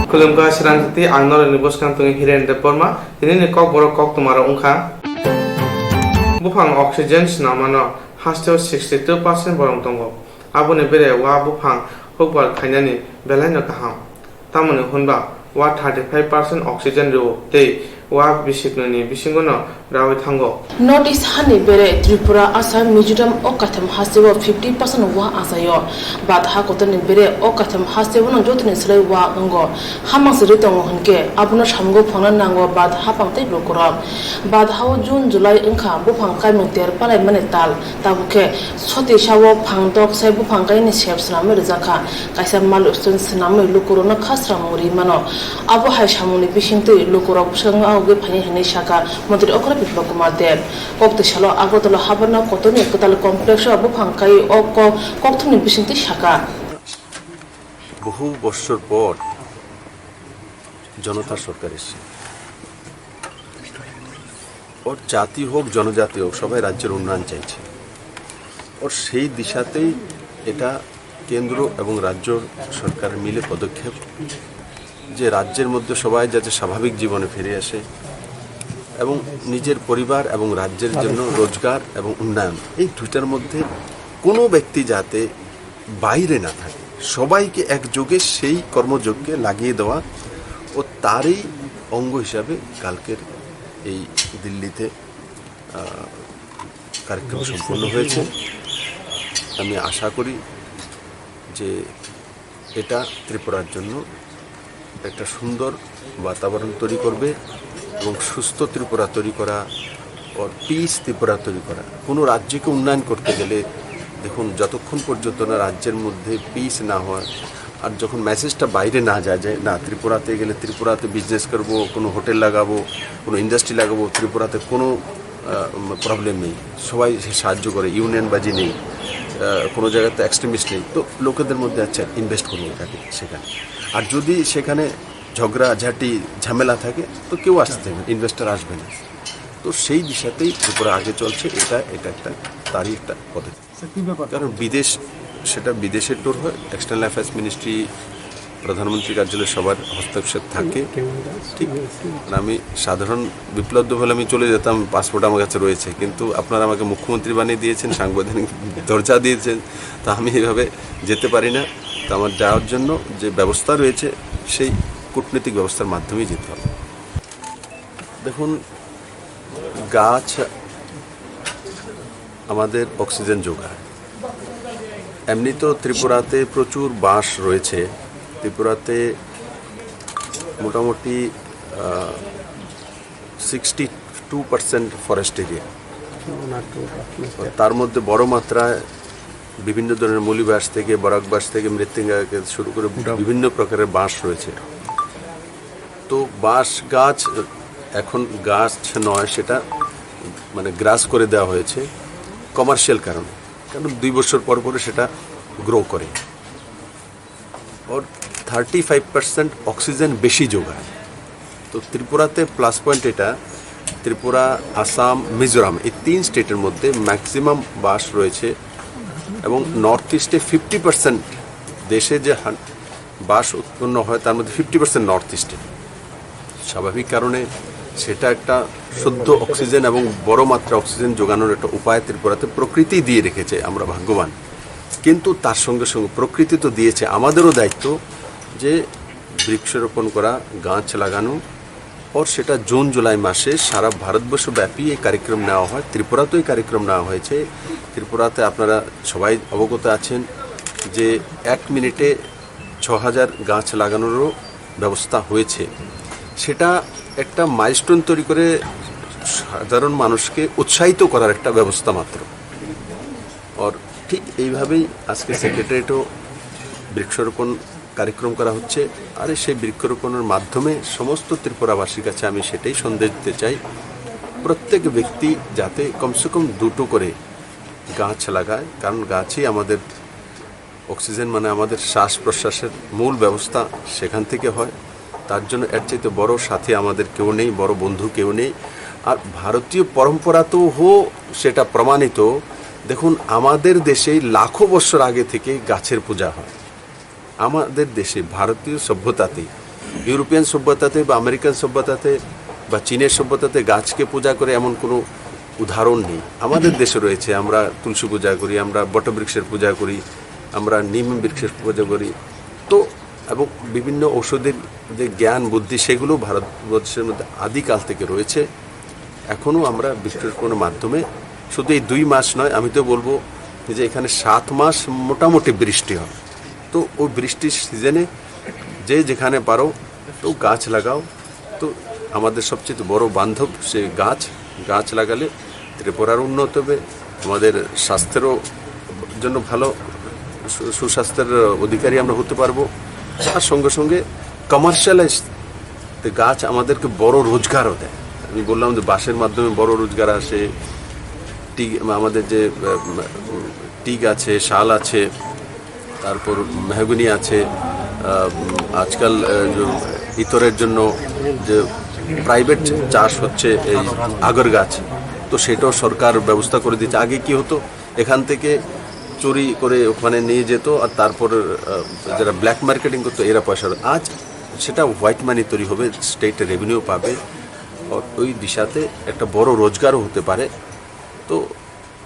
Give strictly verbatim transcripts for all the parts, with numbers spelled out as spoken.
Khulumkha srang jati, ang norokni bwskang tongwi Hiren Debbarma. Tinini kokborok koktwmarok wngkha: Buphang oxygen swnamano hasteo sixty two percent borok tongo. Aboni bere wa buphang hukbar khainani belaino kaham. Tamoni hwnba wa thirty five percent oxygen rwo tei wa bisiknwini bisingono rawi thango. North East hani bere Tripura, Assam, Mizoram o kaitham hasteo fifty percent wa achaio. Bad ha kotorni bere o kaitham hasteo no jothoni slai wa wngo. Hamang se ri tongo hwnkhe abono samungo phangna nango bad hapang tei lukurok. Bad hao June, July wngkha buphang kaimung ter palaimani tal. Tabuk khe soti sao phang dok sai buphang kaini sep swnamwi rwjakha. Kaisa mal uson swnamwi lukurokno khasramung ri mano. Abo hai samungni bisingtwi lukurok bwskango ahugwi phainai hwnwi sakha Montri Okra Biplab Kumar Deb. Koktwi salo Agartala Habarna kotorni kwtal complex o buphang kai o kok kokthumni bisingtwi sakha. বহু বছর পর জনতার সরকার এসেছে। ওর জাতি হোক, জনজাতি হোক, সবাই রাজ্যের উন্নয়ন চাইছে। ওর সেই দিশাতেই এটা কেন্দ্র এবং রাজ্য সরকার মিলে পদক্ষেপ, যে রাজ্যের মধ্যে সবাই যাতে স্বাভাবিক জীবনে ফিরে আসে এবং নিজের পরিবার এবং রাজ্যের জন্য রোজগার এবং উন্নয়ন, এই দুইটার মধ্যে কোনো ব্যক্তি যাতে বাইরে না থাকে, সবাইকে একযোগে সেই কর্মযোগকে লাগিয়ে দেওয়া ও তারই অঙ্গ হিসাবে কালকের এই দিল্লিতে, আহ, কার্যক্রম সম্পন্ন হয়েছে। আমি আশা করি যে এটা ত্রিপুরার জন্য একটা সুন্দর বাতাবরণ তৈরি করবে এবং সুস্থ ত্রিপুরা তৈরি করা, ওর পিস ত্রিপুরা তৈরি করা। কোনো রাজ্যকে উন্নয়ন করতে গেলে দেখুন, যতক্ষণ পর্যন্ত না রাজ্যের মধ্যে পিস না হয়, আর যখন মেসেজটা বাইরে না যায় যে না, ত্রিপুরাতে গেলে ত্রিপুরাতে বিজনেস করব, কোনো হোটেল লাগাবো, কোনো ইন্ডাস্ট্রি লাগাবো, ত্রিপুরাতে কোনো প্রবলেম নেই, সবাই সাহায্য করে, ইউনিয়নবাজি নেই, আহ, কোনো জায়গাতে এক্সট্রিমিস্ট নেই, তো লোকেদের মধ্যে আচ্ছা ইনভেস্ট করবো তাকে সেখানে। আর যদি সেখানে ঝগড়াঝাটি ঝামেলা থাকে, তো কেউ আসতে দেবে না, ইনভেস্টর আসবে না। তো সেই দিশাতেই ত্রিপুরা আগে চলছে, এটা এটা একটা তারই একটা পদক্ষেপ। স্যার, কি ব্যাপার? কারণ বিদেশ, সেটা বিদেশের ট্যুর হয়, এক্সটার্নাল অ্যাফেয়ার্স মিনিস্ট্রি, প্রধানমন্ত্রী কার্যালয় সবার হস্তক্ষেপ থাকে। ঠিক। আর আমি সাধারণ বিপ্লব দেব হলে আমি চলে যেতাম, পাসপোর্ট আমার কাছে রয়েছে, কিন্তু আপনারা আমাকে মুখ্যমন্ত্রী বানিয়ে দিয়েছেন, সাংবিধানিক দরজা দিয়েছেন, তো আমি এইভাবে যেতে পারি না। তো আমার যাওয়ার জন্য যে ব্যবস্থা রয়েছে, সেই কূটনৈতিক ব্যবস্থার মাধ্যমেই যেতে হবে। দেখুন, গাছ আমাদের অক্সিজেন যোগায়। এমনি তো ত্রিপুরাতে প্রচুর বাঁশ রয়েছে। ত্রিপুরাতে মোটামুটি, আহ, sixty two percent forest area. তার মধ্যে বড় মাত্রায় বিভিন্ন ধরনের মলি বাঁশ থেকে, বরাক বাঁশ থেকে, মৃত্যুঙ্গাকে শুরু করে বিভিন্ন প্রকারের বাঁশ রয়েছে। তো বাঁশ গাছ এখন গাছ নয়, সেটা মানে গ্রাস করে দেওয়া হয়েছে কমার্শিয়াল কারণে, কারণ দুই বছর পর পরে সেটা গ্রো করে। ওর থার্টি ফাইভ পার্সেন্ট অক্সিজেন বেশি যোগায়। তো ত্রিপুরাতে প্লাস পয়েন্ট এটা, ত্রিপুরা, আসাম, মিজোরাম, এই তিন স্টেটের মধ্যে ম্যাক্সিমাম বাঁশ রয়েছে এবং নর্থ ইস্টে ফিফটি পার্সেন্ট দেশে যে হান-, বাঁশ উৎপন্ন হয়, তার মধ্যে ফিফটি পার্সেন্ট নর্থ ইস্টে। স্বাভাবিক কারণে সেটা একটা শুদ্ধ অক্সিজেন এবং বড় মাত্রা অক্সিজেন যোগানোর একটা উপায় ত্রিপুরাতে প্রকৃতি দিয়ে রেখেছে, আমরা ভাগ্যবান। কিন্তু তার সঙ্গে সঙ্গে প্রকৃতি তো দিয়েছে, আমাদেরও দায়িত্ব যে বৃক্ষরোপণ করা, গাছ লাগানো। ওর সেটা জুন জুলাই মাসে সারা ভারতবর্ষ ব্যাপী এই কার্যক্রম নেওয়া হয়, ত্রিপুরাতেও এই কার্যক্রম নেওয়া হয়েছে। ত্রিপুরাতে আপনারা সবাই অবগত আছেন যে এক মিনিটে ছ হাজার গাছ লাগানোরও ব্যবস্থা হয়েছে। সেটা একটা মাইলস্টোন তৈরি করে সাধারণ মানুষকে উৎসাহিত করার একটা ব্যবস্থা মাত্র। আর ঠিক এইভাবেই আজকে সেক্রেটারিয়েটও বৃক্ষরোপণ কার্যক্রম করা হচ্ছে। আর সেই বৃক্ষরোপণের মাধ্যমে সমস্ত ত্রিপুরাবাসীর কাছে আমি সেটাই সন্দেশ দিতে চাই, প্রত্যেক ব্যক্তি যাতে কমসে কম দুটো করে গাছ লাগায়, কারণ গাছই আমাদের অক্সিজেন, মানে আমাদের শ্বাস প্রশ্বাসের মূল ব্যবস্থা সেখান থেকে হয়। তার জন্য এর চাইতে বড় সাথী আমাদের কেউ নেই, বড় বন্ধু কেউ নেই। আর ভারতীয় পরম্পরাতেও সেটা প্রমাণিত। দেখুন, আমাদের দেশে লাখো বছর আগে থেকে গাছের পূজা হয়। আমাদের দেশে ভারতীয় সভ্যতাতে ইউরোপিয়ান সভ্যতাতে বা আমেরিকান সভ্যতাতে বা চীনের সভ্যতাতে গাছকে পূজা করে এমন কোনো উদাহরণ নেই। আমাদের দেশে রয়েছে, আমরা তুলসী পূজা করি, আমরা বটবৃক্ষের পূজা করি, আমরা নিম বৃক্ষের পূজা করি। তো এবং বিভিন্ন ঔষধির যে জ্ঞান বুদ্ধি, সেগুলো ভারতবর্ষের মধ্যে আদিকাল থেকে রয়েছে। এখনও আমরা বৃক্ষরোপণের মাধ্যমে শুধু এই দুই মাস নয়, আমি তো বলবো যে এখানে সাত মাস মোটামুটি বৃষ্টি হয়। তো ওই বৃষ্টির সিজনে যে যেখানে পারো, তো গাছ লাগাও। তো আমাদের সবচেয়ে বড় বান্ধব সে গাছ। গাছ লাগালে ত্রিপুরার উন্নত হবে, আমাদের স্বাস্থ্যেরও জন্য ভালো, সু- সুস্বাস্থ্যের অধিকারী আমরা হতে পারবো। আর সঙ্গে সঙ্গে কমার্শিয়ালাইজ গাছ আমাদেরকে বড় রোজগারও দেয়। আমি বললাম যে বাঁশের মাধ্যমে বড় রোজগার আসে। টিক, আমাদের যে আহ, টিক আছে, শাল আছে, তারপর মেহগনি আছে। আহ, আজকাল আহ, যে ইতরের জন্য যে প্রাইভেট চাষ হচ্ছে এই আগর গাছ, তো সেটাও সরকার ব্যবস্থা করে দিচ্ছে। আগে কি হতো, এখান থেকে চুরি করে ওখানে নিয়ে যেত, আর তারপর আহ, যারা ব্ল্যাক মার্কেটিং করতো, এরা পয়সা। আজ সেটা হোয়াইট মানি তৈরি হবে, স্টেট রেভিনিউ পাবে, ও- ওই দিশাতে একটা বড় রোজগারও হতে পারে। তো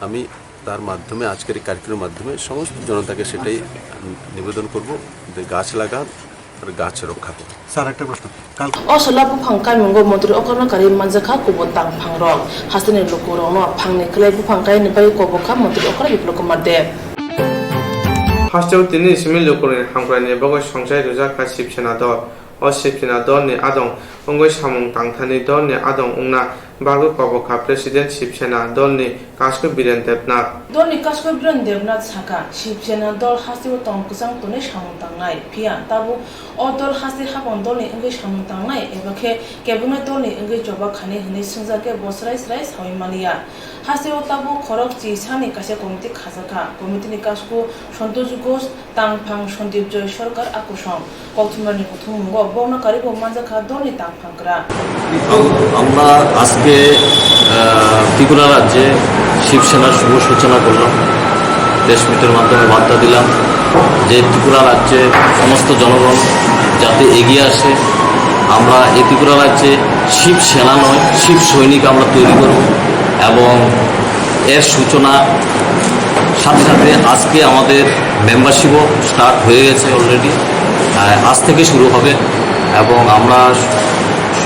আমি তার মাধ্যমে, আজকের এই কার্যক্রমের মাধ্যমে সমস্ত জনতাকে সেটাই নিবেদন করব যে গাছ লাগান আর গাছ রক্ষা করুন। স্যার, একটা প্রশ্ন। কাল O sola buphang kaimungo montri okorno karwi manjakha kubun tang phangrok. Hasteni lukurokno phangni kwlai buphang kaini bagwi kobokha montri okora Biplab Kumar Deb. Hasteo tini simi lukurokni hamkraini bagwi songchai rwjak kha Shiv Sena dol. O Shiv Sena dolni adong wngwi samung tangthani dolni adong wngna bagwi kobokha President Shiv Sena dolni Kasko Biren Debnath. Dolni Kasko Biren Debnath sakha, Shiv Sena dol hasteo tong kwchang tonwi samung tangnai, phiya tabuk o dol haste hapang dolni wngwi samung tangnai, eba khe kebengno dolni wngwi choba khani hwnwi swngjak khe bo srai srai saui manliya. Hasteo tabuk khorok chisani kaisa committee khajakha, committee ni kasku Santosh Ghosh, tangphang Sandip Joy Sarkar a kosong. Kokthumrani kuthummungo bokno karwi bo manjakha dolni tangphang kwrak. আমরা আজকে আহ, ত্রিপুরা রাজ্যে শিবসেনার শুভ সূচনা করলাম। প্রেস মিটের মাধ্যমে বার্তা দিলাম যে ত্রিপুরা রাজ্যে সমস্ত জনগণ যাতে এগিয়ে আসে। আমরা এই ত্রিপুরা রাজ্যে শিবসেনা নয়, শিব সৈনিক আমরা তৈরি করব এবং এর সূচনা সাথে সাথে আজকে আমাদের মেম্বারশিপও স্টার্ট হয়ে গেছে অলরেডি। আহ, আজ থেকে শুরু হবে এবং আমরা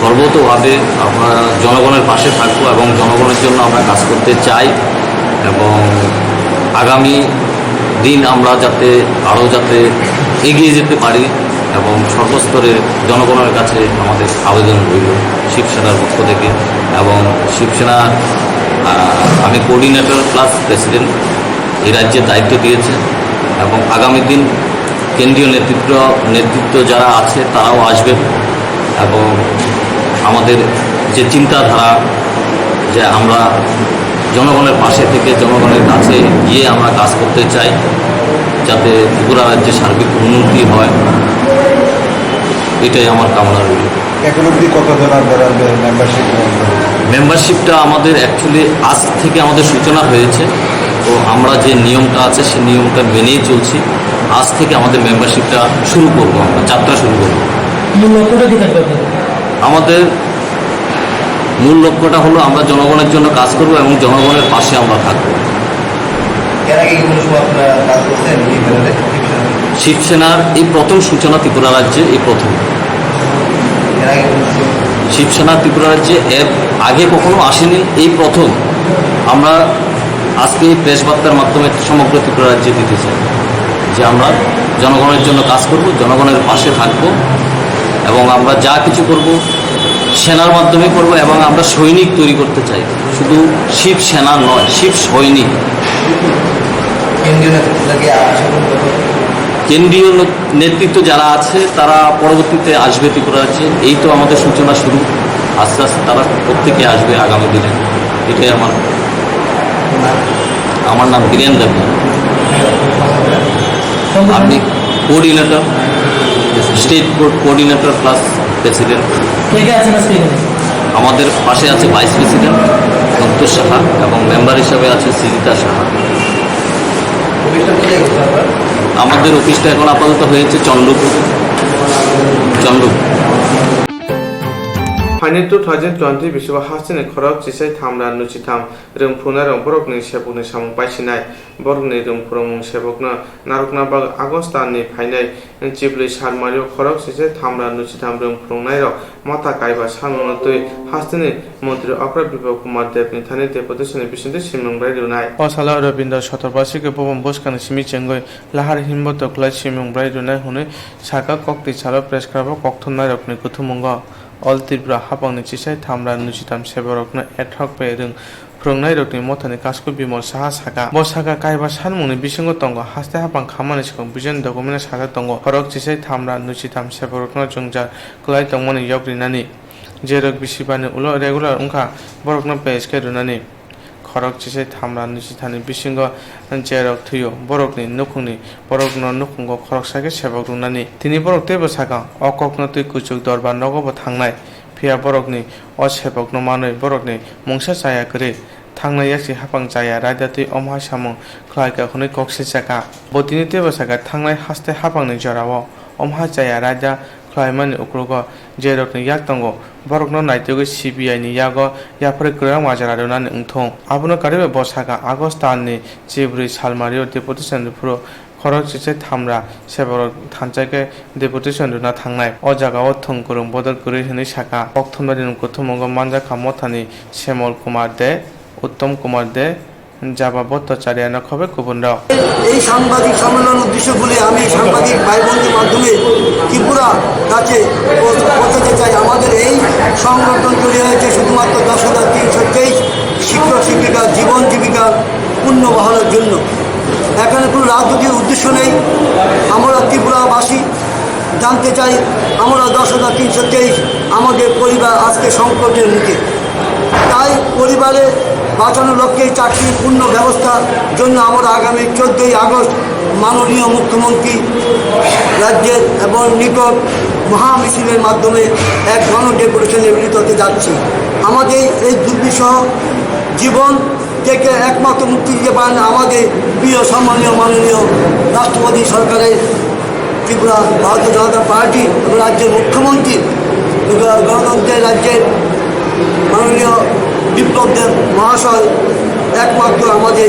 সর্বতোভাবে আমরা জনগণের পাশে থাকবো এবং জনগণের জন্য আমরা কাজ করতে চাই এবং আগামী দিন আমরা যাতে আরও যাতে এগিয়ে যেতে পারি এবং সর্বস্তরের জনগণের কাছে আমাদের আবেদন রইল শিবসেনার পক্ষ থেকে। এবং শিবসেনা, আহ, আমি কোঅর্ডিনেটর প্লাস প্রেসিডেন্ট, এই রাজ্যের দায়িত্ব দিয়েছে এবং আগামী দিন কেন্দ্রীয় নেতৃত্ব, নেতৃত্ব যারা আছে তারাও আসবেন এবং আমাদের যে চিন্তাধারা যে আমরা জনগণের পাশে থেকে জনগণের কাছে গিয়ে আমরা কাজ করতে চাই, যাতে ত্রিপুরা রাজ্যে সার্বিক উন্নতি হয়, এটাই আমার কামনা রইল। এখন অবধি কতজন আপনারা মে-, মেম্বারশিপ গ্রহণ করেন? মেম্বারশিপটা আমাদের অ্যাকচুয়ালি আজ থেকে আমাদের সূচনা হয়েছে, তো আমরা যে নিয়মটা আছে সেই নিয়মটা মেনেই চলছি। আজ থেকে আমাদের মেম্বারশিপটা শুরু করব, আমরা যাত্রা শুরু করব। মূল লক্ষ্যটা কি থাকবে আপনাদের? আমাদের মূল লক্ষ্যটা হলো আমরা জনগণের জন্য কাজ করব এবং জনগণের পাশে আমরা থাকব। এর আগে কি কোনো সময় আপনারা কাজ করছেন এই ব্যানারে? শিবসেনার এই প্রথম সূচনা ত্রিপুরা রাজ্যে, এই প্রথম। এর আগে কোনো সময়? শিবসেনা ত্রিপুরা রাজ্যে এর আগে কখনো আসেনি, এই প্রথম। আমরা আজকে এই প্রেস বার্তার মাধ্যমে সমগ্র ত্রিপুরা রাজ্যে দিতে চাই যে আমরা জনগণের জন্য কাজ করব, জনগণের পাশে থাকব এবং আমরা যা কিছু করব সেনার মাধ্যমে করব এবং আমরা সৈনিক তৈরি করতে চাই, শুধু শিব সেনা নয়, শিব সৈনিক। কেন্দ্রীয় নেতৃত্ব থেকে আশা করি কত? কেন্দ্রীয় নে-, নেতৃত্ব যারা আছে তারা পরবর্তীতে আসবে ত্রিপুরা রাজ্যে। এই তো আমাদের সূচনা শুরু, আস্তে আস্তে তারা প্রত্যেকে আসবে আগামী দিনে। এটাই আমার, আমার নাম বীরেন দেবনাথ। আমি কোঅর্ডিনেটর, স্টেট কো-, কোঅর্ডিনেটর প্লাস প্রেসিডেন্ট। কে কে আছেন আজকে এখানে? আমাদের পাশে আছে ভাইস প্রেসিডেন্ট সন্তোষ সাহা এবং মেম্বার হিসাবে আছে সিরিতা সাহা। অফিসটা কোথায় করতে হবে? আমাদের অফিসটা এখন আপাতত হয়েছে Chandrapur. Phaini two thousand twenty bisingo hasteni khorok chisai thamra nuchitham rwngphrunairok borokni sebokni samung paisinai. Borokni rwngphurumung sebokno narwkna bagwi August talni phainai Chiblwi salmario khorok chisai thamra nuchitham rwngphurungnairok motha kaiba sanmungno twi hasteni montri Okra Biplab Kumar Debni thani deputationni bisingtwi simung bai rwnai. O salo Rabindra Chaturveshike bopon bwskangni simi chengwi lahar hinbo toklai simung bai rwnai hwnwi saka, koktwi salo press club-o kokthumnairokni kuthumungo All Tripura hapangni chisai thamra nuchitham seborokno ad hoc bai rwng phwrwngnairokni mothani kasku Bimal Saha saka. Bo saka, kaiba sanmungni bisingo tongo, haste haphang khamani swkang vision document-o sajak tongo, khorok chisai thamra nuchitham seborokno jwngjal kwlai tongmani yok rinani. Jerok bisi bani ulo regular wngkha, borokno page khe rwnani. Khorok chisai thamra nuchithani bisingo jerok thwio, borokni nukhungni borokno nukhungo khoroksa khe sebok rwnani. Tini borok teibo sakha, o kokno twi kuchuk dorbar nogobo thangnai. Phiya borokni o sebokno manwi borokni mungsa chaya kwrwi, thangnai yaksi haphang chaya raida twi omo hai samung khlaikha hwnwi kok sijakha. Bo tini teibo sakha, thangnai haste haphangni jorao omo hai chaya raida khlaimani uklogo jerokni yak tongo, borokno naitugwi C B I ni yago yapharwi kwrak majra rwnani wngthung. Abono karwi bo sakha, August talni chibrwi salmario deputation phuru khorok chisai thamra seborok thansa khe deputation rwna thangnai. O jagao thwng kwrwng bodol kwrwi hwnwi sakha. Kokthumnairokni kuthumungo manjakha mothani Semol Kumar De, Uttom Kumar De, Jaba Bhattacharya no khobe kubunrok. এই সাংবাদিক সম্মেলন উদ্দেশ্য বলে আমি সাংবাদিক ভাই বোনদের মাধ্যমে ত্রিপুরা রাজ্যে বল-, বলতে চাই, আমাদের এই সংগঠন তৈরি হয়েছে শুধুমাত্র দশ হাজার তিনশো তেইশ শিক্ষক শিক্ষিকার জীবন জীবিকার পুনর্বহালের জন্য। এখানে কোনো রাজনৈতিক উদ্দেশ্য নেই। আমরা ত্রিপুরাবাসী জানতে চাই, আমরা দশ হাজার তিনশো তেইশ আমাদের পরিবার আজকে সংকটের মুখে। তাই পরিবারে বাঁচানোর লক্ষ্যে চাকরির পূর্ণ ব্যবস্থার জন্য আমরা আগামী চোদ্দই আগস্ট মাননীয় মুখ্যমন্ত্রী রাজ্যের এবং নিকট মহামিছিলের মাধ্যমে এক গণ ডেপুটেশনে মিলিত হতে যাচ্ছি। আমাদের এই দুর্বিষহ জীবন থেকে একমাত্র মুক্তি দিতে পারেন আমাদের প্রিয় সম্মানীয় মাননীয় রাষ্ট্রপতি সরকারের ত্রিপুরা ভারতীয় জনতা পার্টি এবং রাজ্যের মুখ্যমন্ত্রী, গণতন্ত্রের রাজ্যের মাননীয় বিপ্লব দেব মহাশয় একমাত্র আমাদের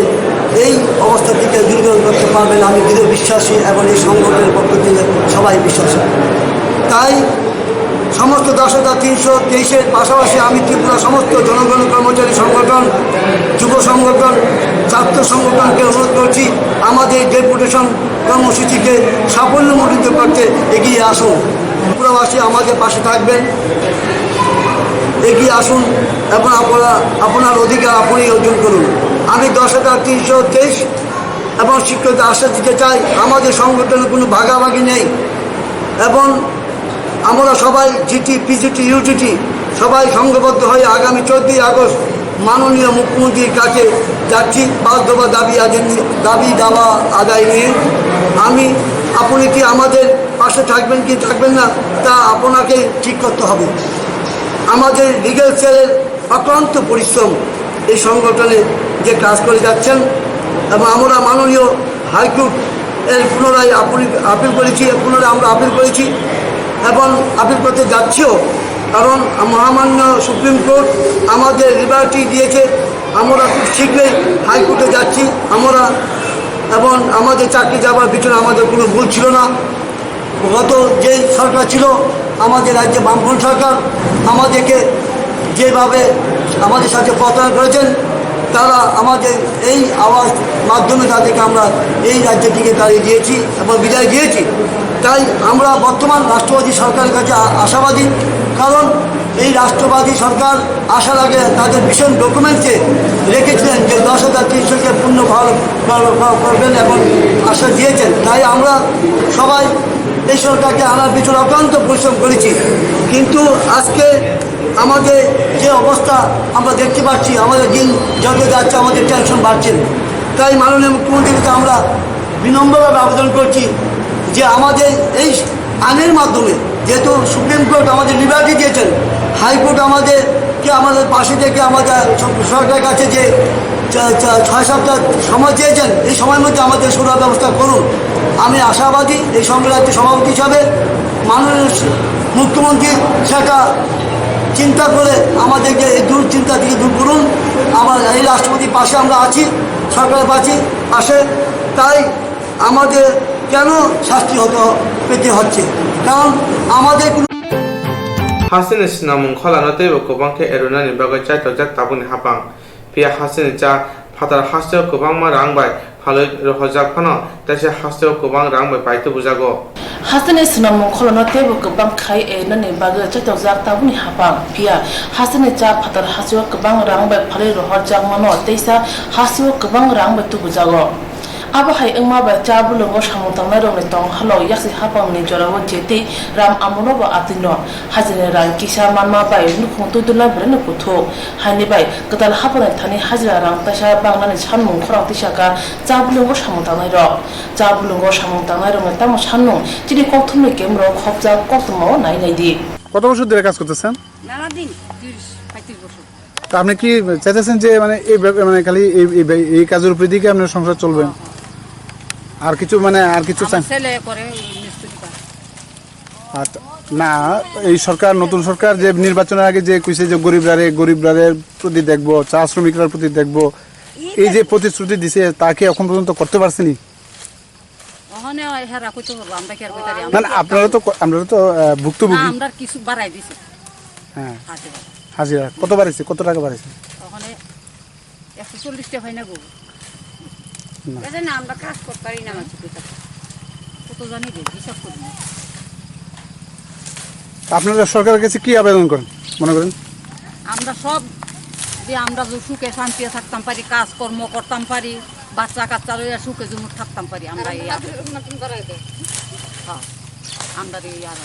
এই অবস্থা থেকে দূরীকরণ করতে পারবেন। আমি দৃঢ় বিশ্বাসী এবং এই সংগঠনের পক্ষ থেকে সবাই বিশ্বাসী। তাই সমস্ত দশ হাজার তিনশো তেইশের পাশাপাশি আমি ত্রিপুরা সমস্ত জনগণ কর্মচারী সংগঠন, যুব সংগঠন, ছাত্র সংগঠনকে অনুরোধ করছি, আমাদের ডেপুটেশন কর্মসূচিকে সাফল্যমণ্ডিত করতে এগিয়ে আসুন। ত্রিপুরাবাসী আমাদের পাশে থাকবেন, এগিয়ে আসুন এবং আপনারা আপনার অধিকার আপনি অর্জন করুন। আমি দশ হাজার তিনশো তেইশ এবং শিক্ষকদের আশ্বাস দিতে চাই, আমাদের সংগঠনে কোনো ভাগাভাগি নেই এবং আমরা সবাই জিটি, পিজিটি, ইউজিটি সবাই সংঘবদ্ধ হয়ে আগামী চোদ্দই আগস্ট মাননীয় মুখ্যমন্ত্রীর কাছে যাচ্ছি পাঁচ দফা দাবি আদায় নিয়ে, দাবি দাওয়া আদায় নিয়ে। আমি, আপনি কি আমাদের পাশে থাকবেন কি থাকবেন না, তা আপনাকে ঠিক করতে হবে। আমাদের লিগ্যাল সেলের অক্লান্ত পরিশ্রম এই সংগঠনে যে কাজ করে যাচ্ছেন এবং আমরা মাননীয় হাইকোর্ট এর পুনরায় আপিল, আপিল করেছি, পুনরায় আমরা আপিল করেছি এবং আপিল করতে যাচ্ছিও, কারণ মহামান্য সুপ্রিম কোর্ট আমাদের লিবার্টি দিয়েছে। আমরা খুব শীঘ্রই হাইকোর্টে যাচ্ছি আমরা, এবং আমাদের চাকরি যাবার পিছনে আমাদের কোনো ভুল ছিল না। গত যে সরকার ছিল, আমাদের রাজ্যে বামফ্রন্ট সরকার, আমাদেরকে যেভাবে আমাদের সাথে প্রতারণা করেছেন, তারা আমাদের এই আওয়াজ মাধ্যমে তাদেরকে আমরা এই রাজ্য থেকে তাড়িয়ে দিয়েছি এবং বিদায় দিয়েছি। তাই আমরা বর্তমান রাষ্ট্রবাদী সরকারের কাছে আ-, আশাবাদী, কারণ এই রাষ্ট্রবাদী সরকার আসার আগে তাদের ভীষণ ডকুমেন্টসে রেখেছিলেন যে দশ হাজার তিনশোকে পূর্ণ ভালো, ভালো, ভালো করবেন এবং আশ্বাস দিয়েছেন। তাই আমরা সবাই এই সরকারকে আনার পিছনে অক্লান্ত পরিশ্রম করেছি, কিন্তু আজকে আমাদের যে অবস্থা আমরা দেখতে পাচ্ছি, আমাদের দিন যত যাচ্ছে আমাদের টেনশন বাড়ছে। তাই মাননীয় মুখ্যমন্ত্রীর কাছে আমরা বিনম্রভাবে আবেদন করছি যে আমাদের এই আইনের মাধ্যমে, যেহেতু সুপ্রিম কোর্ট আমাদের লিবার্টি দিয়েছেন, হাইকোর্ট আমাদেরকে, আমাদের পাশে থেকে আমাদের সরকারের কাছে যে ছ-, ছ-, ছয় সপ্তাহ সময় চেয়েছেন, এই সময়ের মধ্যে আমাদের সুরাহা ব্যবস্থা করুন। আমি আশাবাদী এই সংঘের রাজ্য সভাপতি হিসাবে মাননীয় মুখ্যমন্ত্রী সেটা চিন্তা করে আমাদেরকে এই দুশ্চিন্তা থেকে দূর করুন। আমার এই রাষ্ট্রপতির পাশে আমরা আছি, সরকারের পাশে, পাশে। তাই আমাদের কেন শাস্তি হতে হ-, পেতে হচ্ছে? কারণ আমাদের কোনো Hasteni swnamung kholano teibo kwbang khe erunani bagwi chaitojak tabukni haphang. Phiya hasteni cha phatar hasteo kwbangma rang bai phalwi rohorjak phano, teisa hasteo kwbang rang bai pai tubujago. Hasteni swnamung kholano teibo kwbang khai ernani bagwi chaitojak tabukni haphang. Phiya hasteni cha phatar hasteo kwbang rang bai phalwi rohorjakmano, teisa hasteo kwbang rang bai tubujago. Abo hai wngma bai cha bulungo samung tangnairokni tong halok yaksi haphangni jorao jetwi ram amono bo atwino hajirni rang kisa manma bai nukhung twi dulna belai no kuthuk. Haini bai kwtal haphangni thani hajira rang taisa bangnani sanmung khorang tisaka cha bulungo samung tangnairok. Cha bulungo samung tangnairokni tamo sanmung chini kokthumni kemro khopjak koktwmao nai naidi. কত বছর ধরে কাজ করতেছেন? মেলা দিন, ত্রিশ পঁয়ত্রিশ বছর। তো আপনি কি চাইতেছেন যে মানে এই ব্যাপ-, মানে খালি এই, এই ব্যা-, এই কাজের উপরে দিয়ে কি আপনার সংসার চলবে? হ্যাঁ, হ্যাঁ। আর কিছু মানে আর কিছু আমার চান? ছেলে করে মিস্ত্রি কাজ। আচ্ছা, না, এই সরকার, নতুন সরকার যে নির্বাচনের আগে যে কইছে যে গরিবরারে, গরিবরারে প্রতি দেখবো, চা শ্রমিকরার প্রতি দেখবো, এই এই যে কাজ প্রতিশ্রুতি দিছে তা কি এখন পর্যন্ত করতে পারছেনি? ওখানে হেরা কইতে পারবো, আমরা কি আর কইতারি? না, আমরা না, কি আর আপনারা তো ক-, আমরা তো, আহ, ভুক্তভোগী। না, আমরা কিছু বাড়াই দিছি। হ্যাঁ। হাজিরা। হাজিরা কত বাড়াইছে? কত টাকা বাড়াইছে? ওখানে একশো চল্লিশ টাকা হয় না গো। না। এটা না, আমরা কাজ করতে পারি না, আমার চুপে চাপে। কত জানি রে, হিসাব করি না। আপনারা সরকারের কাছে কি আবেদন করেন, মনে করেন? আমরা সব যে আমরা যে সুখে শান্তিতে থাকতাম পারি, কাজকর্ম করতাম পারি, বাচ্চা কাচ্চা লইয়া সুখে জুমুর থাকতাম পারি, আমরা এই আবেদন। হ্যাঁ, আমরা এই আর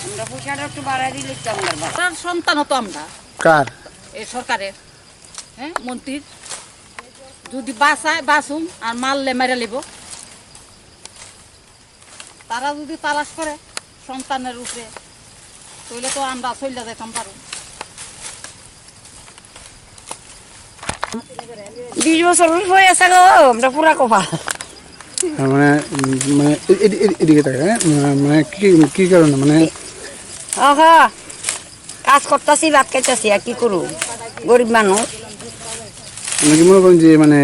আমরা পয়সাটা একটু বাড়াই দিলে একটু আমরা বাঁচি। তার সন্তানও তো আমরা। কার? এই সরকারের, হ্যাঁ, মন্ত্রীর। যদি বাঁচায় বাঁচুম, আর মারলে মেরে লিব। তারা যদি তালাশ করে সন্তানের উপরে, তাহলে তো আমরা চলে যেতাম পারো। বিশ বছর হয়ে আছে গো, আমরা পুরা কপাল। হ্যাঁ, মানে, উম, মানে, এ-, এ-, এ-, এদিকে তাকায়, হ্যাঁ? মানে, মানে, কি, কি কারণে, মানে? আহা, কাজ করতাছি, ভাত খাইতাছি, আর কি করু? গরিব মানুষ। আপনি কি মনে করেন যে, মানে,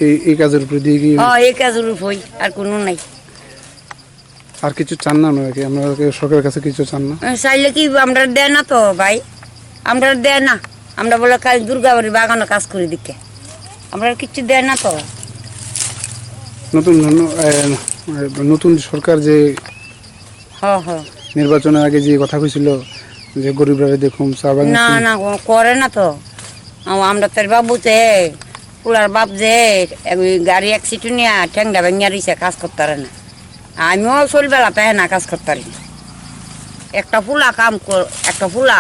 এই, এই কাজের উপরে দিয়ে কি? হ্যাঁ, এই কাজের উপরে, আর কোনো নাই। আর কিছু চান না আপনারা কি? আপনারা কি সরকারের কাছে কিছু চান না? এ, চাইলে কি আমরা দেয় না তো ভাই, আমরা দেয় না। আমরা বলে কাল দুর্গাবাড়ি বাগানো কাজ করি দিকে, আমরা কিচ্ছু দেয় না তো। নতুন, ন-, এ, নতুন সরকার যে হ, হ। নির্বাচনের আগে যে কথা কইছিল যে গরিবরা দেখুম, চা বাগান না, শুন- না, ও করে না তো। আম-, আমরা তোর বাবু যে, পুলার বাপ যে, ওই গাড়ি অ্যাক্সিডেন্ট নিয়ে ঠ্যাংটা ভেঙে রইছে, কাজ করতে পারে না। আমিও চলবে লাতে না, কাজ করতে পারি না। একটা ফুলা কাম কর-, একটা ফুলা,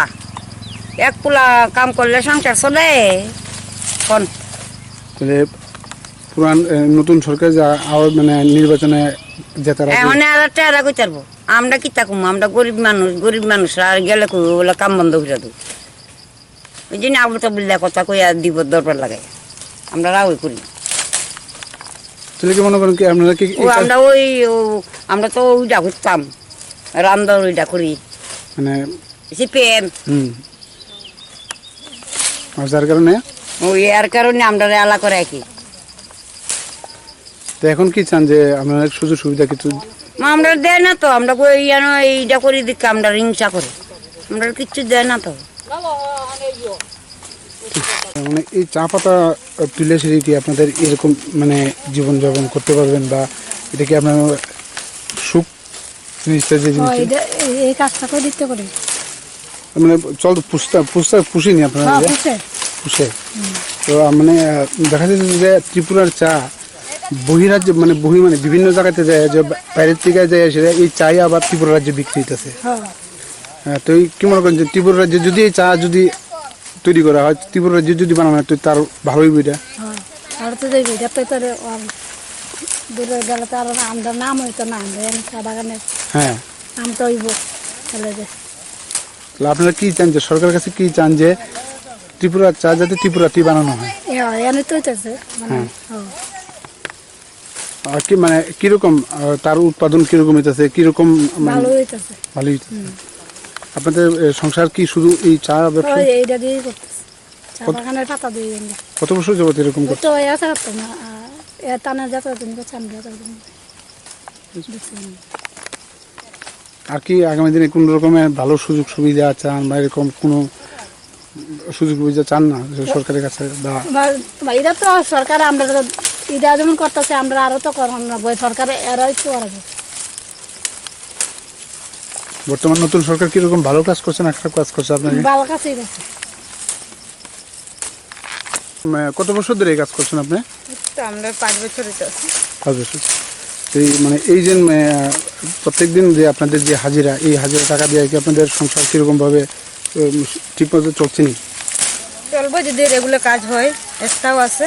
এক ফুলা কাম করলে সংসার চলে? কোন? তাহলে পুরান, এ, নতুন সরকার যা আবার মানে নির্বাচনে জেতার আগে এখন আর একটা এরা কই পারবো? আমরা কি থাকবো? আমরা গরিব মানুষ, গরিব মানুষ আর গেলে কই ওগুলা কাম বন্ধ করে দেবো। ওই জন্য আবল তাবল কথা কই আর দিব দরবার লাগে, আমরা রাগই করি। তাহলে কি মনে করেন কি আপনারা কি ও, আমরা ওই, ও, আমরা তো ওইটা করতাম, রামদা ওইটা করি। মানে সিপিএম। হুম। আর যার কারণে? ওই এর কারণে আমরা আলা করে কি। তো এখন কি চান যে আপনারা সুযোগ সুবিধা কিছু? মা, আমরা দেয় না তো, আমরা কই ইয়ানো এইটা করি দিকে আমরা হিংসা করি, আমরা কিচ্ছু দেয় না তো। মানে এই চা পাতা তুলে সেরে কি আপনাদের এরকম মানে জীবনযাপন করতে পারবেন বা এটা কি আপনার সুখ জিনিসটা যে জিনিসটা? এটা, এই, এই কাজটা করে দিতে পারি। মানে চল পুষতে, পুষতে, পুষিনি আপনারা হ্যাঁ, এটা? পুষে। পুষে। তো, আহ, মানে, আহ, দেখা যাচ্ছে যে ত্রিপুরার চা বহিরাজ্য, মানে, বহি-, মানে, বিভিন্ন জায়গাতে যায়, যে বা-, বাইরের থেকে যায়, সেটা এই চাই আবার ত্রিপুরা রাজ্যে বিক্রি হইতেছে। হ্যাঁ। হ্যাঁ, তো এই কি মনে করেন যে ত্রিপুরা রাজ্যে যদি এই চা যদি তৈরি করা হয়, ত্রিপুরা রাজ্যে যদি বানানো হয়, তো তার ভালোই বইটা। হ্যাঁ, আর তো যাইবে, এটা তো তার, আম, দূরে গেলে তো আর আমরা নাম হইতো না, আমরা এনে চা বাগানে হ্যাঁ। নাম তো হইব, তাহলে যে। তাহলে আপনারা কি চান যে সরকারের কাছে কি চান যে ত্রিপুরা চা যাতে ত্রিপুরাতেই বানানো হয়? এ, এনে তো হইতেছে, মানে, হ্যাঁ। হ্যাঁ। আহ, কি মানে কিরকম, আহ, তার উৎপাদন কিরকম হইতাছে, কিরকম মানে? ভালো হইতাছে। ভালো হইতাছে। হুম। আপনাদের, এ, সংসার কি শুধু এই চা ব্যবসা? হয়, এইটা দিয়েই করতেছে। চা কত, বাগানের পাতা দিয়ে আমরা। কত বছর যাবত এরকম ওই করছেন? তো এই আছে তো না, আহ, এ টানা যাতে তুমি করছে, আমরা যাতে তুমি। বুঝছি। আর কি আগামী দিনে কোন রকমের ভালো সুযোগ সুবিধা চান বা এরকম কোনো সুযোগ সুবিধা চান না যে সরকারের কাছে বা? বা, বা এরা তো সরকার আমরা তো এরা যেমন করতেছে, আমরা আরো তো করবো না, বই সরকারে এরাই তো করা যায়। বর্তমান নতুন সরকার কিরকম ভালো কাজ করছে না খারাপ কাজ করছে আপনাকে? ভালো কাজই করছে। মানে, কত বছর ধরে এই কাজ করছেন আপনি? এই তো আমরা পাঁচ বছরই তো আছি। পাঁচ বছর। এই, মানে, এই যে, মানে, প্রত্যেকদিন যে আপনাদের যে হাজিরা, এই হাজিরা টাকা দিয়ে কি আপনাদের সংসার কিরকম ভাবে, উম, ঠিকমতো চলছে নি? চলবো যদি রেগুলার কাজ হয়, এক্সট্রাও আছে।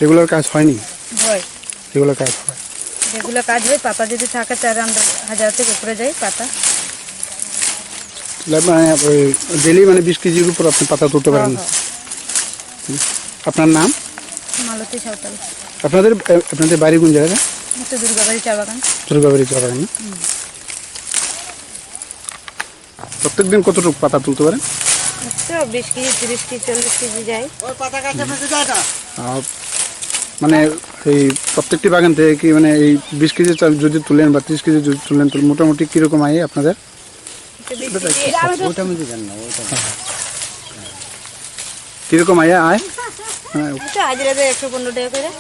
রেগুলার কাজ হয়নি? হয়। রেগুলার কাজ হয়। রেগুলার কাজ হয়, পাতা যদি থাকে তাহলে আমরা হাজার থেকে উপরে যাই পাতা। তাহলে মানে ওই ডেইলি মানে বিশ কেজির উপর আপনি পাতা তুলতে পারেন? হ্যাঁ, হ্যাঁ। হুম। আপনার নাম? মালতী সাঁওতাল। আপনাদের, এ, আপনাদের বাড়ি কোন জায়গায়? এটা দুর্গাবাড়ি চা বাগান। দুর্গাবাড়ি চা বাগান, না? হুম। প্রত্যেকদিন কতটুকু পাতা তুলতে পারেন? তো বিশ কেজি, তিরিশ কেজি, চল্লিশ কেজি যায়। আর মানে এই প্রত্যেকটি বাগান থেকে কি মানে এই বিশ কেজি চা-, যদি তুলেন বা তিরিশ কেজি যদি তুলেন, তাহলে মোটামুটি কিরকম আয় আপনাদের? তো বিশ কেজি, ওটা আমি জানি না, ওটা। কিরকম আয়, আয়? হ্যাঁ। এই তো হাজিরা দেয় একশো পনেরো টাকা করে।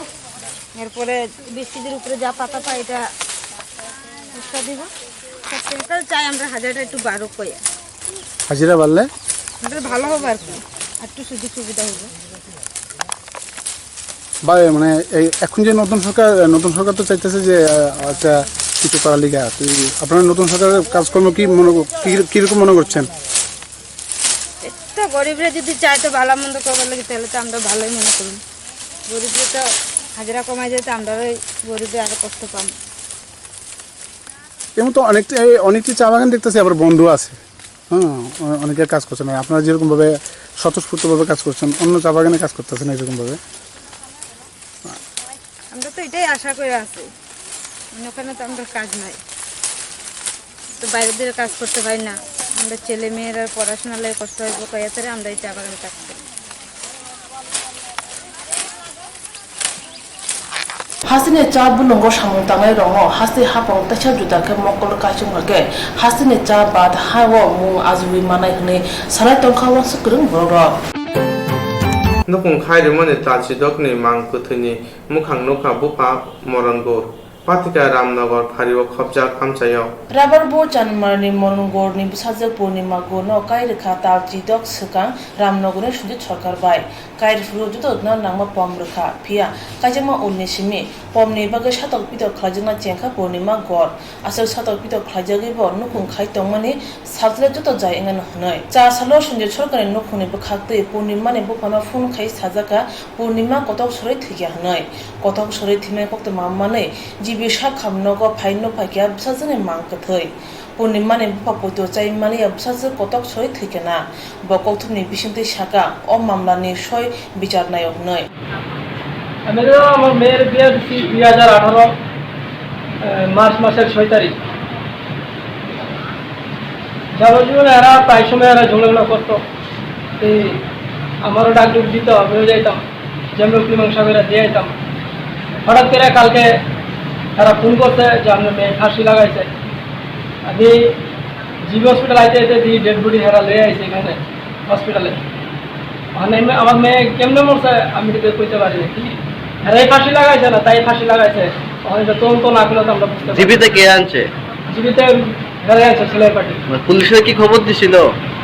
এরপরে বিশ কেজির উপরে যা পাতা পায়, এটা একটা দিব। তাহলে চাই আমরা হাজারটা একটু বাড়ুক কইয়া। হাজিরা বাড়লে? তাহলে ভালো হবে আর কি, আর একটু সুযোগ সুবিধা হবে। বা, মানে, এই এখন যে নতুন সরকার, নতুন সরকার তো চাইতেছে যে, আহ, একটা কিছু করার লিগা। তো এই আপনারা নতুন সরকারের কাজকর্ম কি মনে কর-, কি, কিরকম মনে করছেন? তো গরিবরা যদি চায় তো ভালো মন্দ করবার লাগে, তাহলে তো আমরা ভালোই মনে করি। গরিবরা তো হাজিরা কমাই যায়, তো আমরা ওই গরিবরা আরো কষ্ট পাম। এমন তো অনেকটা, এই অনেকটি চা বাগান দেখতেছি আবার বন্ধ আছে। হ্যাঁ, অ-, অনেকে কাজ করছে না। আপনারা যেরকম ভাবে স্বতঃস্ফূর্ত ভাবে কাজ করছেন, অন্য চা বাগানে কাজ করতেছে না এরকম ভাবে। আমরা তো এটাই আশা করে আছি, মানে ওখানে তো আমরা কাজ নাই, তো বাইরের দিকে কাজ করতে পারি না। আমরা ছেলে মেয়েরা পড়াশোনা লাগে কষ্ট হইব, কয়ে তারে আমরা এই চা বাগানে কাজ করি। Hasteni cha bulungo samung tangnai rokno haste hapang teisa juda khe mokol kaichung kha khe hasteni cha bat ha o mung ajugwi manai hwnwi sanai tongkha uansuk kwrwng borok rok. Nukung khai rwmani Talchidokni mang kwthwini mukhang nukha bupha Moron Gour. Patika Ramnagar phario khopjak amchaio. Rabar bo Chanmarni Moron Gourni bwsajwk Purnima Gourno kai rwkha Talchidok swkang Ramnagarni Sunjit Sarkar bai. Kairphuru joto no nangma pom rwkha, phiya kaijakma ulni simi pomni bagwi satok pitok khlaijakna chengkha Purnima Gour. Aswk satok pitok khlaijagwibo nukhung khai tongmani sajle joto jai wngano hwnwi. Cha salo Sunjit Sarkarni nukhungni bwkhaktwi Purnimani buphano phone khai sajakha, Purnima kotok sorwi thwikha hwnwi. Kotok sorwi thwimani koktwma manwi G B sakham nogo phai nukphaikha bwsajwkni mang kwthwi. Purnimani bupha poito chai maliya bwsajwk kotok soi thwikha na. Bo kokthumni bisingtwi sakha, o mamlani soi bichar naio hwnwi. আমি তো আমার মেয়ের বিয়ে দিচ্ছি দুই হাজার আঠারো, আহ, মার্চ মাসের ছয় তারিখ। যাবজ্জীবন এরা প্রায় সময় এরা ঝগড়া করতো। এই আমারও ডাক ডুক দিত, আমিও যাইতাম, যেমন মীমাংসা করে দিয়ে আইতাম। হঠাৎ করে কালকে তারা ফোন করছে যে আপনার মেয়ে ফাঁসি লাগাইছে। আমি জিবি হসপিটাল আইতে আইতে দেখি ডেড বডি হেরা লয়ে আইছে এখানে হসপিটালে। মানে এমনি আমার মেয়ে কেমনে মরছে আমি তো কইতে পারি না। কি হেরাই ফাঁসি লাগাইছে না তাই ফাঁসি লাগাইছে, ওখানে তো তদন্ত না করলে তো আমরা বুঝতে পারি না। জিবিতে কে আনছে? জিবিতে হেরাই আনছে, সেলাই পার্টি। মানে পুলিশে কি খবর দিছিল?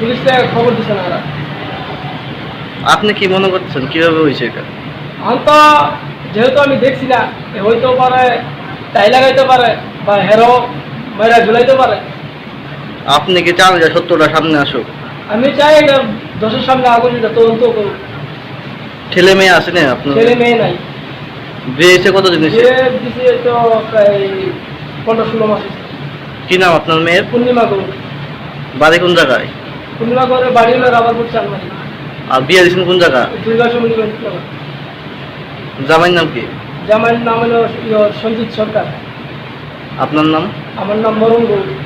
পুলিশে খবর দিছে না এরা। আপনি কি মনে করছেন কিভাবে হয়েছে এটা? এখন তো যেহেতু আমি দেখছি না, এ হইতেও পারে, তাই লাগাইতে পারে, বা হেরো মেয়েরা ঝুলাইতে পারে। আপনি কি চান যে সত্যটা সামনে আসুক? আমি চাই এটা দেশের সামনে আগুন এটা তদন্ত করুক। ছেলে মেয়ে আছে না আপনার? ছেলে মেয়ে নাই। বিয়ে হয়েছে কতদিন হয়েছে? বিয়ে দিছে তো প্রায় পনেরো ষোলো মাস হয়েছে। কি নাম আপনার মেয়ের? পূর্ণিমা গৌর। বাড়ি কোন জায়গায়? পূর্ণিমা গৌরের বাড়ি হলো রাবারপুর চানমারি। আর বিয়ে দিয়েছেন কোন জায়গা? দুর্গা সমুদ্র। জামাইর নাম কি? আমার নাম হলো ইয়ো সঞ্জিত সরকার। আপনার নাম? আমার নাম মরণ Gauri.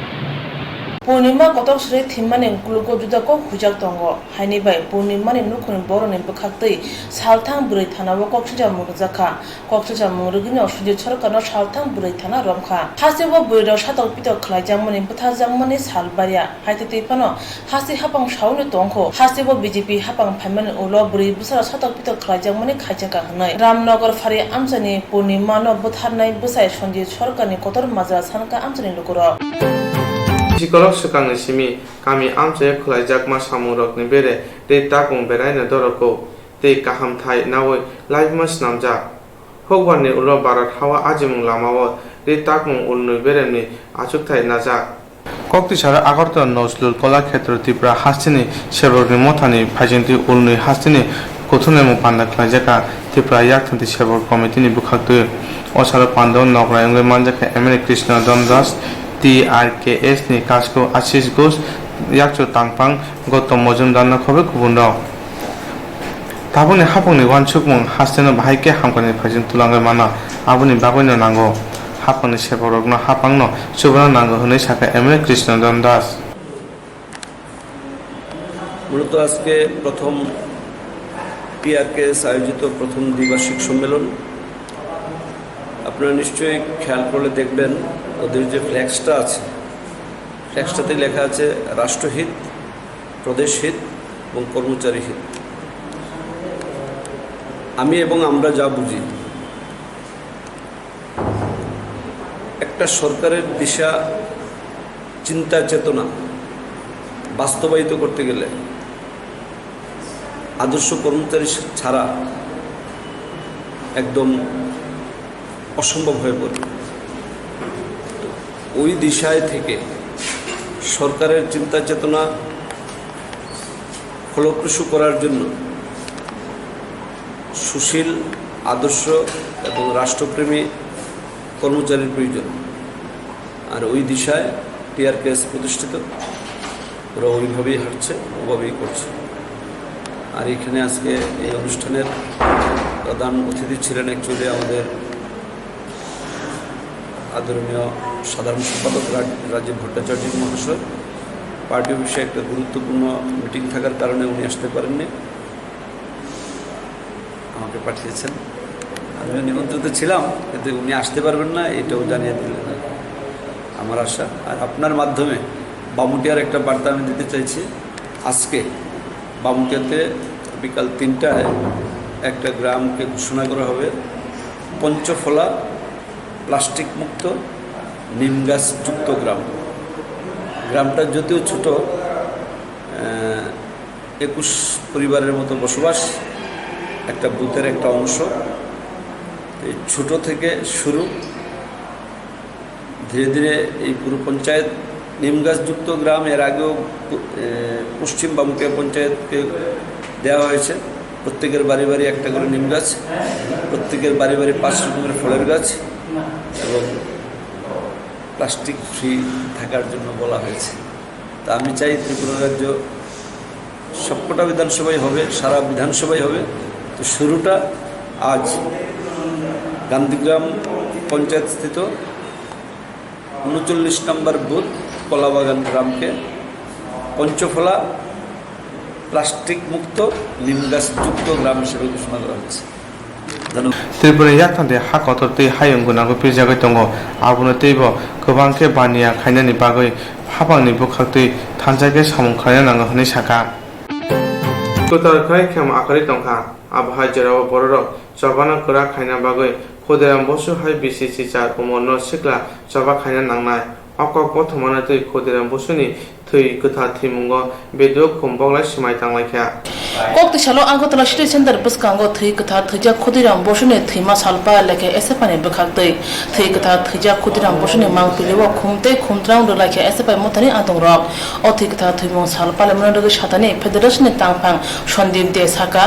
Purnima kotor sri thimmani ukulugo juda kok huijak tongo. Haini bai Purnimani nukhungni borokni bwkhaktwi salthang bwrwi thanao kok swijak mung rwjakha. Kok swijak mung rwgwino Sujit Sarkarno salthang bwrwi thana romkha. Hasteo bwrwirok satok pitok khlaijakmani bwtharjakmani sal barya. Haitwi twi phano haste hapang saui tongkho. Hasteo B J P hapang phaimani ulo bwrwi bwsarok satok pitok khlaijakmani khaijaka hwnwi Ramnagar Phari amchaini Purnimano bwtharnai bwsai Sanjit Sarkarni kotor majra sankha amchaini lukurok. Sikolok swkangni simi kami amchaio khwlaijakma samungrokni bere tei takung beraino doroko tei kaham thai naui laibuma swnamjak. Hokbarni ulo Bharat hawa ajimung lamao ri takmung ulnwi beremni achukthai najak. Koktwisaro Agartala Nazrul Kala Khetra Tripura hasteni Seborgni mothani phaijingtwi ulnwi hasteni kuthumnaimung panda khlaijak kha Tripura Yakthanti Sebor Committee-ni bwkhaktwi. O salo pandao nokrai wngwi manjak kha M L A Krishna Dhan Das, T R K S ni Kasko Ashish Ghosh, Yakchu Tangphang Gautam Majumdar no khobai kubunrok. Tabukni haphangni uansukmung hasteno bahai khe hamkrai ni phaijing twlangwi mano, aboni bagwino nango. Haphangni seborokno haphangno chubaino nango hwnwi sakha M L A Krishna Dhan Das. মূলত আজকে প্রথম টিআরকেএস আয়োজিত প্রথম দ্বিবার্ষিক সম্মেলন। আপনারা নিশ্চয়ই খেয়াল করলে দেখবেন, ওদের যে ফ্ল্যাক্সটা আছে, ফ্ল্যাক্সটাতে লেখা আছে রাষ্ট্রহিত, প্রদেশহিত এবং কর্মচারী হিত। আমি এবং আমরা যা বুঝি, একটা সরকারের দিশা, চিন্তা, চেতনা বাস্তবায়িত করতে গেলে আদর্শ কর্মচারী ছাড়া একদম অসম্ভব হয়ে পড়ে। ওই দিশায় থেকে সরকারের চিন্তা চেতনা ফলপ্রসূ করার জন্য সুশীল, আদর্শ এবং রাষ্ট্রপ্রেমী কর্মচারীর প্রয়োজন। আর ওই দিশায় টিআরকেএস প্রতিষ্ঠিত। ওরা ওইভাবেই হাঁটছে, ওভাবেই করছে। আর এখানে আজকে এই অনুষ্ঠানের প্রধান অতিথি ছিলেন actually আমাদের আদরণীয় সাধারণ সম্পাদক রাজ-, রাজীব ভট্টাচার্য মহাশয়। পার্টি অফিসে একটা গুরুত্বপূর্ণ মিটিং থাকার কারণে উনি আসতে পারেননি, আমাকে পাঠিয়েছেন। আমিও নিমন্ত্রিত ছিলাম, কিন্তু উনি আসতে পারবেন না, এটাও জানিয়ে দিলেন আর কি। আমার আশা, আর আপনার মাধ্যমে বামুটিয়ার একটা বার্তা আমি দিতে চাইছি। আজকে বামুটিয়াতে বিকাল তিনটায় একটা গ্রামকে ঘোষণা করা হবে পঞ্চফলা প্লাস্টিক মুক্ত নিম গাছ যুক্ত গ্রাম। গ্রামটা যদিও ছোট, আহ, একুশ পরিবারের মতো বসবাস, একটা বুথের একটা অংশ। এই ছোট থেকে শুরু, ধীরে ধীরে এই পুরো পঞ্চায়েত নিম গাছযুক্ত গ্রাম, এর আগেও পু-, এ, পশ্চিম বামুটিয়া পঞ্চায়েতকে দেওয়া হয়েছে। প্রত্যেকের বাড়ি বাড়ি একটা করে নিম গাছ, প্রত্যেকের বাড়ি বাড়ি পাঁচ রকমের ফলের গাছ এবং প্লাস্টিক ফ্রি থাকার জন্য বলা হয়েছে। তা আমি চাই ত্রিপুরা রাজ্য সবকটা বিধানসভায় হবে, সারা বিধানসভায় হবে। তো শুরুটা আজ গান্ধীগ্রাম পঞ্চায়েত স্থিত ঊনচল্লিশ নম্বর বুথ কলাবাগান গ্রামকে পঞ্চফলা প্লাস্টিক মুক্ত নিম গাছ যুক্ত গ্রাম হিসেবে ঘোষণা করা হয়েছে। ধন্যবাদ। Tripura yakthan tei ha kotor tei hayung gwnangwi pijagwi tongo, abono teibo kwbang khe baniya khainani bagwi haphangni bwkhaktwi thansa khe samung khlaina nango hwnwi sakha. Kwtal khlai khema akhari tongkha, abo hai jorao bororok chobano kwrak khaina bagwi Khudiram Bosu hai bisi sichar umorno sikla choba khaina nangnai. O kok bothomano twi Khudiram Bosuni thwi kwthar thwimungo B D O khum boklai swmai tanglaikha. Kok tisalo Agartala City Center bwskango thwi kwthar thwijak Khudiram Bosuni thwima salpa lekha S F I ni bwkhaktwi. Thwi kwthar thwijak Khudiram Bosuni mangpilio khum tei khumtrang rwlaikha S F I mothani adongrok. O thwi kwthar thwimung sal palaimano rwgwi satani Federation ni tangphang Sandeep De sakha,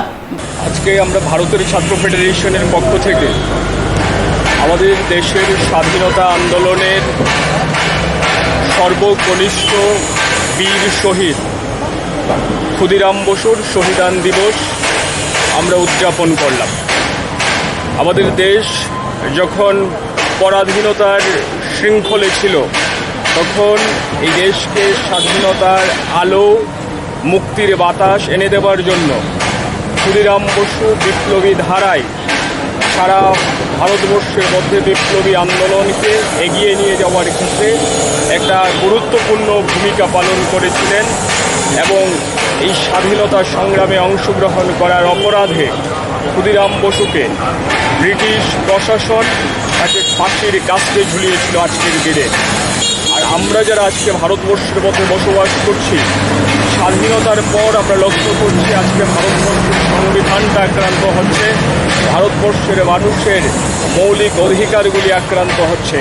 আজকে আমরা ভারতের ছাত্র ফেডারেশনের পক্ষ থেকে আমাদের দেশের স্বাধীনতা আন্দোলনের সর্বকনিষ্ঠ বীর শহীদ ক্ষুদিরাম বসুর শহীদান দিবস আমরা উদযাপন করলাম। আমাদের দেশ যখন পরাধীনতার শৃঙ্খলে ছিল, তখন এই দেশকে স্বাধীনতার আলো, মুক্তির বাতাস এনে দেবার জন্য ক্ষুদিরাম বসু বিপ্লবী ধারায় সারা ভারতবর্ষের মধ্যে বিপ্লবী আন্দোলনকে এগিয়ে নিয়ে যাওয়ার ক্ষেত্রে একটা গুরুত্বপূর্ণ ভূমিকা পালন করেছিলেন এবং এই স্বাধীনতা সংগ্রামে অংশগ্রহণ করার অপরাধে ক্ষুদিরাম বসুকে ব্রিটিশ প্রশাসন তাকে ফাঁসির কাস্টে ঝুলিয়েছিল আজকের দিনে। আর আমরা যারা আজকে ভারতবর্ষের মধ্যে বসবাস করছি, স্বাধীনতার পর আমরা লক্ষ্য করছি আজকে ভারতবর্ষের সংবিধানটা আক্রান্ত হচ্ছে, ভারতবর্ষের মানুষের মৌলিক অধিকারগুলি আক্রান্ত হচ্ছে।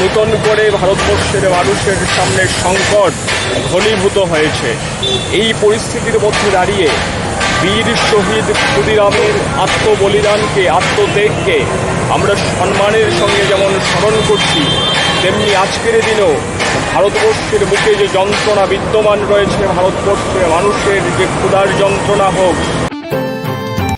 নতুন করে ভারতবর্ষের মানুষের সামনে সংকট ঘনীভূত হয়েছে। এই পরিস্থিতির মধ্যে দাঁড়িয়ে বীর শহীদ ক্ষুদিরামের আত্মবলিদানকে, আত্মত্যাগকে আমরা সম্মানের সঙ্গে যেমন স্মরণ করছি, তেমনি আজকের দিনেও ভারতবর্ষের বুকে যে যন্ত্রণা বিদ্যমান রয়েছে, ভারতবর্ষের মানুষের যে ক্ষুধার যন্ত্রণা হোক,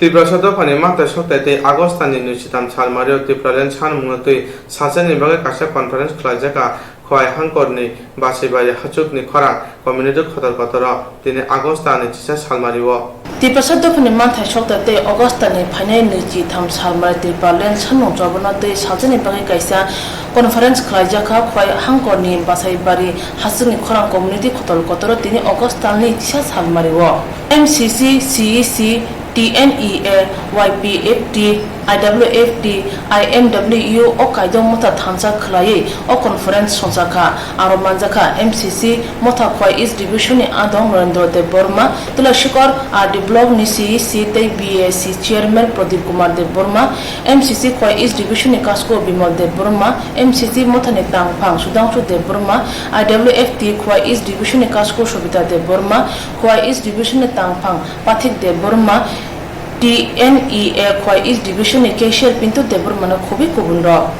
Tiprasa dophani manthai soktai tei August ni nwichitham salmario Tipraland sanmungno twi salsani bagwi kaisa conference khlaijak kha. Khowai hangkorni Basaibari hachukni khorang community kotor kotoro tini August ni chisa salmario. Tiprasa dophani manthai sokta tei August ni phainai nwichi tham salmari Tipraland sanmung chobano tei salsani bagwi kaisa conference khlaijak kha. Khowai hangkorni Basaibari hachukni khorang community kotor kotoro tini August ni chisa salmario. M C C, C E C, T N E A, Y P F T, I W F T, I M W U o kaidok motha thansa khwlaiwi o conference songchakha. Aro manjakha M C C motha Khowai East Division ni adong Narendra Deb Borma, Tulashikor R D Block ni C E C tei B A C Chairman Pradip Kumar Deb Borma, M C C Khowai East Division ni kasko Bimal Deb Borma, M C C motha ni tangphang Sudhangshu Deb Borma, I W F T Khowai East Division ni kasko Sobita Deb Borma, Khowai East Division ni tangphang Pathik Debbarma, T N E A Khowai East Division ni Cashier Pintu Debbarma no khobwi kubun rok.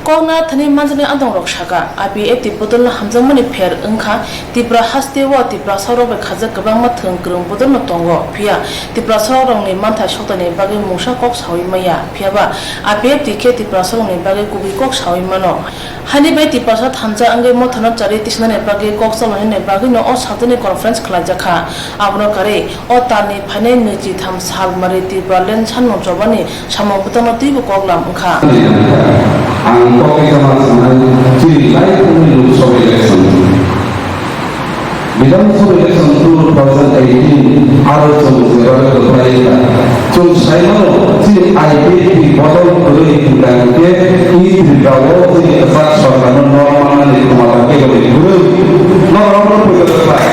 Kokna thani manjaknai adong rok saka, I P F T bodol no hamjakmani pher wngkha. Tipra haste o Tiprasa rok bai khajak kwbangma thwng kwrwng bodol no tongo, phiya Tiprasa rok ni manthai sokta ni bagwi mungsa kok sawi maya, phiya ba I P F T khe Tiprasa rok ni bagwi kubui kok sawi mano. Haini bai Tiprasa thansa wngwi mothano charwi tisnani bagwi kok chalonani bagwino o saltini conference khlaijak kha. Abono karwi o talni phainai nwichi tham sal mari Tipraland sanmung chobani samung bwtangno twibo kok lam wngkha. Ang kok kaisa ma sanai, chini lai thumni Lok Sabha election. Bidhan Sabha election two thousand eighteen aro chwng jeba kwplai kha. Chwng sai mano chini I P F T bodol kwrwi hwnkha hwnkhe e Tripura o chini kwchak sorkar no norok mannani khumata keboni kwrwi. Norok no poito kwplai.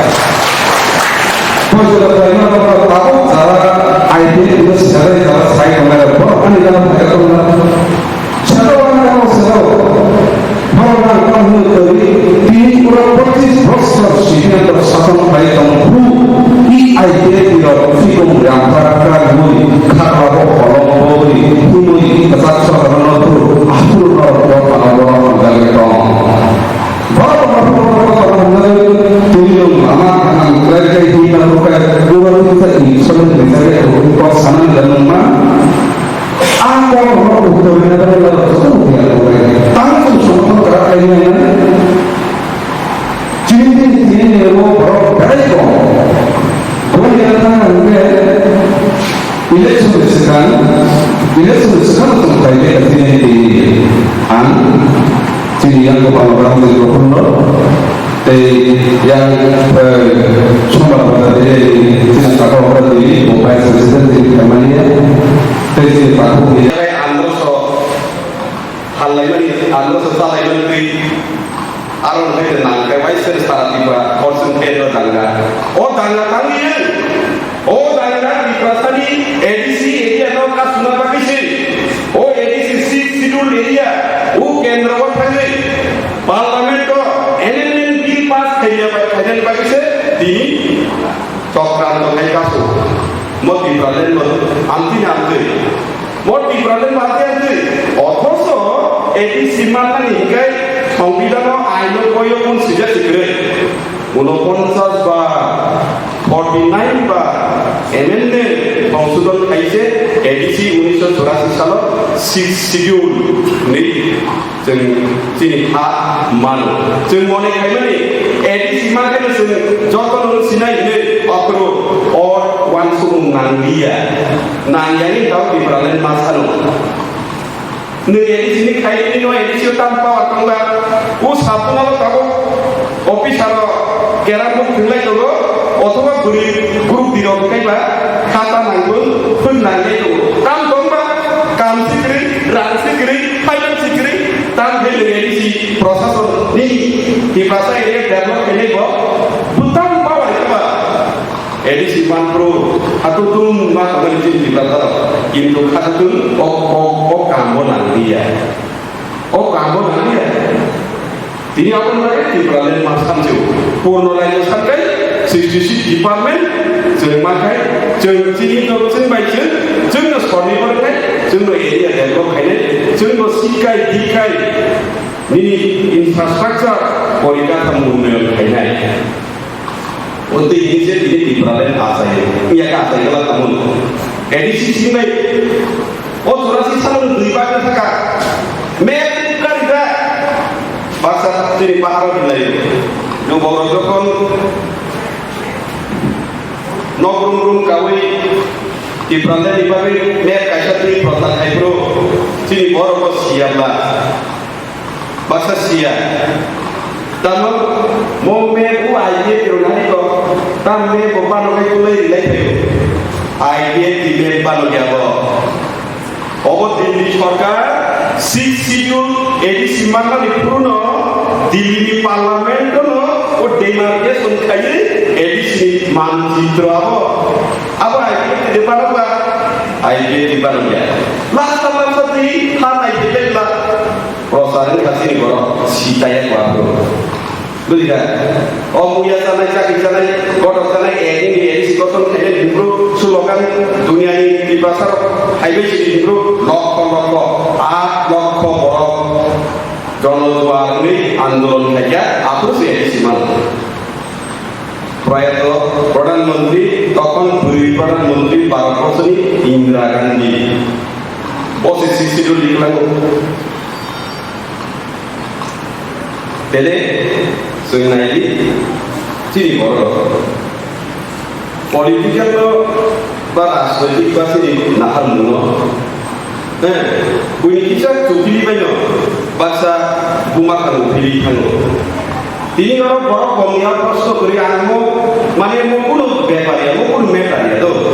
Poito kwplai no norok tabuk jara I P F T no sijak jara sai tongnai rok borok ani gana phai tongnai. Sero ang kamo sero. Bhagwan ang kamo hwnwi tini pura pochis bosor C P M rok sason khlai tong phuru E I K T rok sikung rang kar kar hwnwi kha kha bo holong bo hwnwi hwnwi kwchak sokorno phuru aphuru norok bo tana borok hamjakgwi tong. Borok tini nwng lama kaham khlai khe himna bukhai bubagriksa election ni bisingtwi kok sanani da nwng ma. Ang kok no uttor rina bagwi lama kosong tiya kok bai. Tang chwng somothon kara khlai nai nai. Chini din tini ni bo borok belai kom. Bo ni kata hwnkhe election ni swkang, election ni swkang tong khlai khe tini ni ang chini yang Gopal Ramji Gokhorno. Tei yang, eh, Sombar Bazar area ni chini saka oro tini bo vice president ni khaimani ya. Tei chini takhuk ni. Androso hal laimani, androso chal laimani twi aro hwnkhe nang khe vice president sara Tripura Horsing Kendra danga. O danga tangwi yang. O danga Tiprasani A D C area no kasuna bagwi se. O A D C sixth schedule area o kendro o thangwi parliament o amendment bill pass khaiya bai khainani bagwi se tini chokranto khai kasu. Mo Tipraland bo amtwi amtwi. Mo Tipraland bo amtwi amtwi. Othoso A D C mannani hinkhe songbidhano aino boyo kun sijak si kwrwi. Unoponchas ba forty nine ba amendment songsodhon khaise A D C unisho churasi salo Sixth Schedule ni chwng chini ha mano. Chwng mone khaimani A D C ma khe chwng joto no sinai hinwi okro or wansukmung nanglia. Nangyani tao Tipraland ma sano. Nwi A D C ni khaimani no A D C o tam power tongba. O sabuna lo tabo. Officer rok kerak muk thwnglai tongo, othoba bwrwi group D rok kaiba khata nangwi phun nanglai tongo. Kam tongba, kam sikri, rang sikri, phailang sikri, tam khe nwi A D C prosason ni Tiprasa area develop khainai bo bwtang power khe ba. A D C manpro, hatutung ma tongmani chini Tiprasa, kintu khatutun o, o, o kambo nanglia. O kambo nanglia. Tini aboni bagwi Tipraland ma samjio. Purno rajyo sarkai, sixty six department, chwng ma khai, chwng chini no chwng bai chwng, chwng no sorni bar khai, chwng no area develop khainai, chwng no sikai, dikai, nini infrastructure, porikathamo unnoyon khainai. O twi hinwi se tini Tipraland achai. Iya ka achai kala tamun. A D C sini bai. O churasi salong dui bagwi thaka. Map karijak. Baksa tini paharo hinlai. Yo borok jokhon nok rum rum kawi Tipraland ni bagwi map kaisa twi prochar khai phuru. Chini borok bo siyabla. Baksa siya. Tamo mo me u idea kiro nani ko. Tam me bo pano kai kulai rilai kayo. Idea ti me pano kya bo. Obo Delhi sorkar six schedule A D C manmani phuruno Delhi ni parliament no o demarcation khaiwi A D C ni manchitro abo. Abo idea ti pano ba idea ti pano kya. Last time last time ha nai te la. Prochar wngkha chini borok sitaya kwrwng. Bujikha? O muya chanai, chakri chanai, kotor chanai, ek wngwi A D C kotor khainai hinbru slogan duniani Tiprasa rok haibai sini hinbru lokho lokho, aat lokho borok jonojuar wngwi andolon khaikha, aphuru se A D C mano. Proyato Pradhan Mantri, tokhon bwrwi Pradhan Mantri Bharat Borso ni Indira Gandhi. Bo se sixth schedule ni kwlango. Tele, chwng nai di, chini borok rok. Political no ba rajnoitik ba chini nahal muno. Eh, buini kisa chukili bai no, baksa buma khango, phili khango. Tini oro borok kong ya proshno kwrwi ang mo, mane mo kunu bepar ya, mo kunu matter ya do.